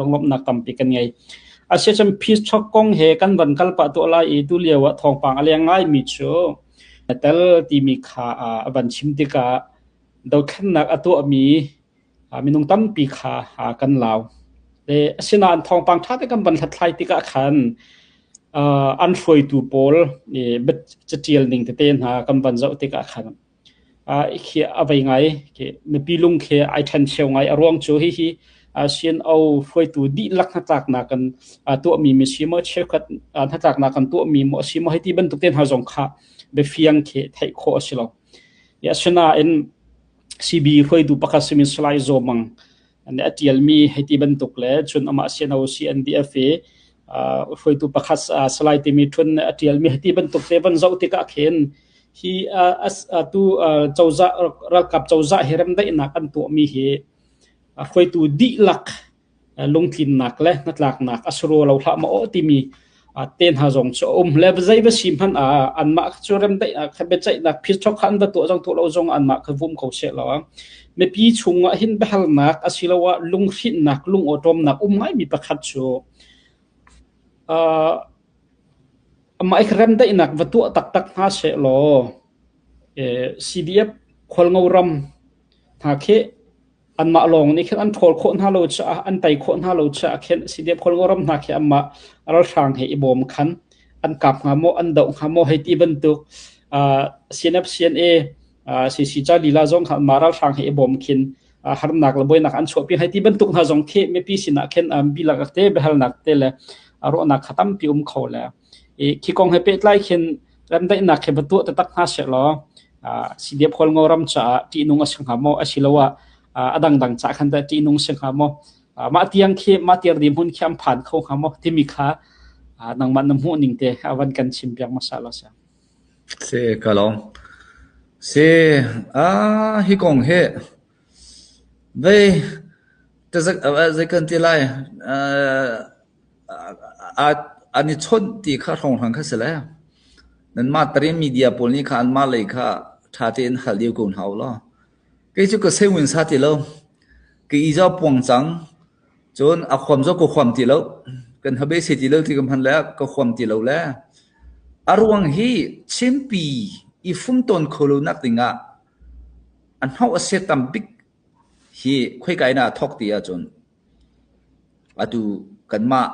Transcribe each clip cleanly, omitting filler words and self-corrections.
Lunglawmhnak tampi kan ngei. Asiahcun peace talk kong he kan van kal pah tuah lai i tulio ah thawngpang a leng ngaimi cu tel timi kha a van chim tikah dothlennak a tuahmi minung tampi kha kan lau. Le asinain thawngpang ṭha te kan van hlathlai tikah khan an hruaitu pawl catial ning tete hna kan van zoh tikah khan khi a vei ngai. Mipi lung khi ai ṭhencheu ngai. A ruang cu hihi CNO hruaitu dihlak hnatlaknak kan tuahmi mi si maw, cheukhat hnatlaknak kan tuahmi maw a si maw, hei ti bantuk te hna zong kha biafiang khi theih khawh a si lo. Asinain CB hruaitu pakhat simi Salai Zaw Mang nih a ṭialmi hei ti bantuk le cun amah CNO CNDF i hruaitu pakhat Salai timi ṭhun nih a ṭialmi hei ti bantuk te van zoh tikah khin hi atu cozah ralkap cozah hi remdaihnak an tuahmi hi hruaitu dihlak lungtlinnak le hnatlaknak a si rua lo hlah maw timi te hna zong cu a um le zei va si hmanh ah anmah cu remdaihnak kha biaceihnak phichuak kha an va tuah zong tuah lo zong anmah kha vum ko seh law mipi chungah hin biahalnak asiloah lunghrinhnak lungawṭawmnak um ngaimi pakhat cu amah i remdaihnak va tuah taktak hna seh law CDF khualngo ram hna khi anmah lawng nih khin an ṭhawl khawh hna lo caah an tei khawh hna lo caah khin CDF khualngo ram hna khi anmah ralhrang he i bawm khan an kap hnga maw an doh hnga maw hei ti bantuk CNF CNA CC ca lila zong kha anmah ralhrang he i bawm khin harnak le buainak an chuahpi hei ti bantuk hna zong khi mipi sinah khin bilak te biahalnak te le ruahnak kha tampi um kho le i khi kong he pehtlai khin remdaihnak khi va tuah taktak hna seh law CDF Khualngo ram caah ṭihnung a si hnga maw asiloah a dangdang ca khan dah ṭihnung si hnga maw mah tiang khi mah tiang dirhmun khi an phan kho hnga maw timi kha nangmah na hmuh ning te a van kan chim piak hmasa law sia. Si ka lawm. Si a hi kong hi vei zei kan ti lai an i chawnh ti kha hrawnghrang kha si le nanmah Tarim media pawl nih kha anmah lei kha ṭha tein hal lio ko hna u law. Kei cu ka sewin sa ti lo. Ka i zaw puang cang. Cun a huam zaw ka huam ti lo. Kan habe se ti lo ti ka hman le ka huam ti lo le. A ruang hi Chinpi i fumtawn kho lo nak dingah a hnawh a se tam bik hi khoika in ah thawk ti ahcun Atu kanmah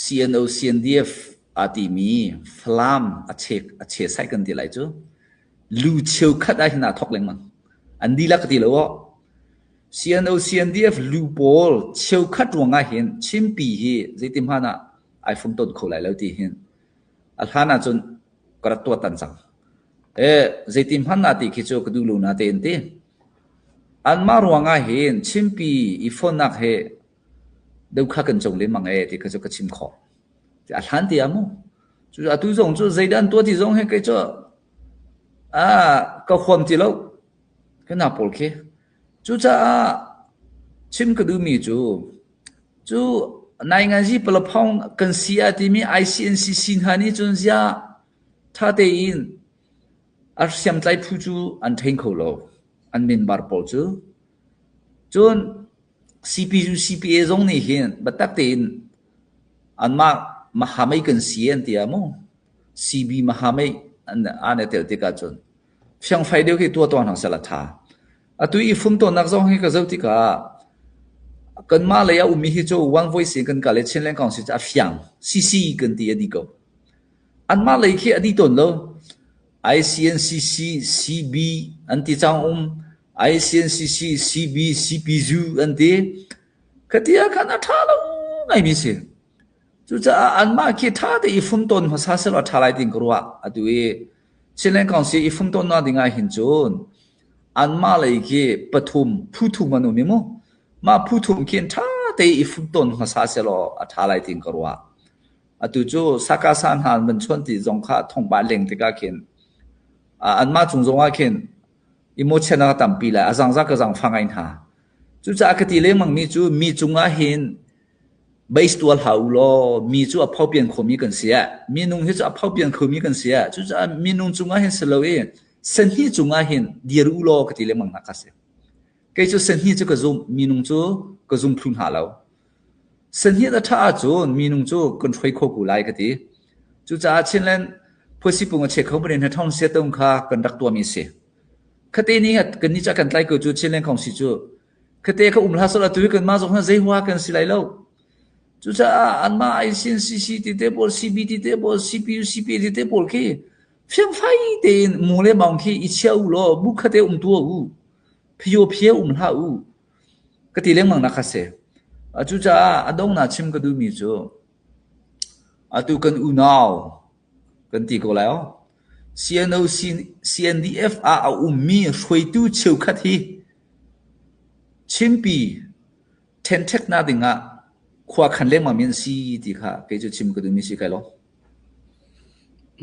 CNO CNDF aa timi Falam a chesai kan ti lai cu lu cheukhat ah hin aa thawk lengmang. An dihlak ka ti lo aw. CNO CNDF lu pawl cheukhat ruangah hin Chinpi hi zeitin hmanh ah ai fumton kho lai lo ti hin a hlan ahcun ka rak tuah tan cang. Zeitin hmanh ah ti khi cu ka duh lo na te an ti. Anmah ruangah hin Chinpi i fonnak he deuh kha kan co lengmang ee ti kha cu ka chim khawh. A hlan ti ah mu. Cu atu zong cu zeidah an tuah ti zong hi kei cu ka huam ti lo. Ka hna pawl khi. Cucaah chim ka duhmi cu cu nainganzi palaphong kan si ah timi ICNCC hna nih cun ziah ṭha tein a hriamtlai phu cu an ṭhen kho lo, an member pawl cu. Cun CPU CPA zong nih hin biatak tein anmah mahamei kan si an ti ah mu CB mahamei an i tel tikah cun fiangfai deuh khi tuah tuah hna seh la ṭha. Atu i fumtonak zong hi ka zoh tikah kanmah lei a ummi hi cu one voice in kan kal i Chinland Council cu a fiang CC kan ti a dih ko. Anmah lei khi a dih tawn lo. ICNCC, CB an ti cang um. ICNCC, CB, CPZU an ti. Khati ah khan a ṭha lo ngaimi si. Cucaah anmah khi ṭha te i fumtawn hmasa selaw a ṭha lai tiin ka ruah. Atu i Chinland Council i fumtawnnak ding ah hin cun anmah lei khi pathum, phu thum an um i mu. Mah phu thum khin ṭha te i fumtawn hmasa selaw a ṭha lai tiin ka ruah. Atu cu Sakasa hna an van chuan ti zong kha thongpa leng tikah khin anmah cung zongah khin emotion a tampi lai. A zangzak ka zangfah ngai hna. Cucaah ka ti lengmangmi cu mi cungah hin base tuah hlah u law mi cu a phopian khomi kan si ah minung hi cu a phopian khomi kan si ah cucaah minung cungah hin si lo i sahni cungah hin dir u law ka ti lengmang hna kha si. Kei cu sahni cu ka zum, minung cu ka zum thlu hna lo. Sahniat a ṭha ahcun minung cu kan hruai kho ko lai ka ti. Cucaah Chinland phuasipung a che kho bane hna ṭhong sia tung kha kan rak tuahmi a si. Khate ni kan ni ca kan tlai ko cu Chinland Council cu. Khate kha um hlah sawh tu hi kanmah zong hi zei hua kan si lai lo. Cucaah anmah ICNCC ti te pawl, CB ti te pawl, CPU, CPA ti te pawl khi fiangfai tein mu le maung khi i chia u law bu khate um tuah u. Phio phia um hlah u. Ka ti lengmang nak kha si. Cucaah a donghnak chim ka duhmi cu atu kan unau kan ti ko lai aw. CNO CNDF ah a ummi hruaitu cheukhat hi Chinpi ṭhenṭheknak dingah khua khan lengmangmi an si ti kha kei cu chim ka duhmi si kai lo.